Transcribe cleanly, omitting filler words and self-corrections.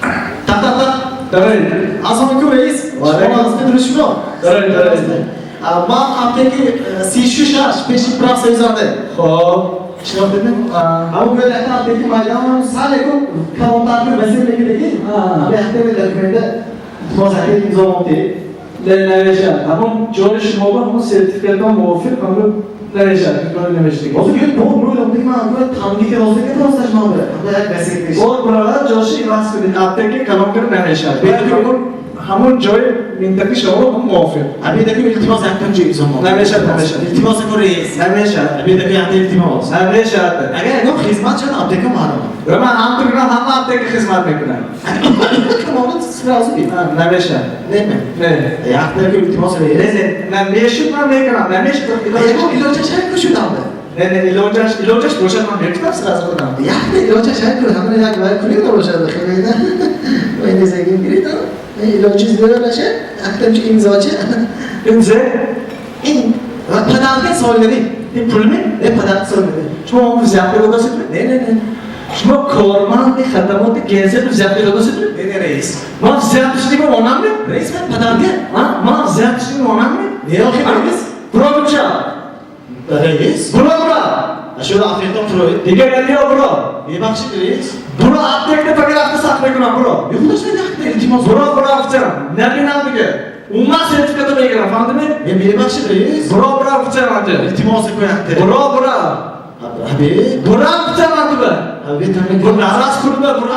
Так, так, так. Давай. Ассалому алайкум, раис. Ва алайкум. Шумо аз шумо. Давай, давай. Ман аптеки 36 пеши профсоюзанде. Хоб. Шинохтедми? Ҳамун гӯяд, якта аптеки майдон салеку калонтарки васил мекидаги. А. Якта документа, илтимос, якта имзо монтед. Не, намешад. Ҳамон ҷои шумо ба ҳамон сертификатон мувофиқ ҳамон намешад. Имкони намешад. Ҳозир гӯяд, бо мӯйлам диги, ман гӯяд, танги ки розига росташ ман бира. Ҳамда як васил пеш. Бор бародар, ҷоши иваз кунед. Аптеки калон кар намешад. Ҳамон ҷои минтақи шумо ҳам мувофиқ. Абедаку, илтимос, якта ҷо имзо монтед. Намешад, намешад. Илтимос ку, раис. Намешад. Абедаку, якта илтимос. Намешад. Агар ягон хизмат шуд, аптека маълум. Ва ман ҳам ту кунам, ҳама аптека хизмат мекунам. Камолот сразу би. Намешад. Неме. Не. Якта илтимос, Не, раис. не, намешуд, ман мекунам. Намешуд. Ягон илоҷаш ҳай кушуд ҳамда. Не, не, илоҷаш бошад, ман мекунам сразу худам. Якта илоҷаш ҳай кунед, ҳамин як вай кунед, бошад, хеле на. Вай незагим гирид, илоҷи зиёда наша, якта имзоча. Ин зе? Ин ва подарка солгари. Ин пулми? Не, подарка солгари. Шумо он взятка додасидми? Не, не, не. Шумо корманди хадамоти генседу взятка додасидми? Не, не, раис. Ман взяточник монамми? Раис, ман подарка. Ман взяточник монамми? Не, охи, раис. Буро гумша. Раис. Буро, буро. Ашура афиқтон фуроид. Дигар намеё, буро. Мебахшид, раис. Буро, аптекда фақат рафта сахт мекунам, буро. Бехудаш, мен якта илтимос. Буро, буро, офицерам. Набинам дига. Умуман сертификатро мегирам, фаҳмидими? Не, мебахшид, раис. Буро, буро, офицерам анҷа. Илтимос ку якта. Буро, буро. Аби. Буро, офицерам туба. Аби, тамин. Буро, нарас курба, буро.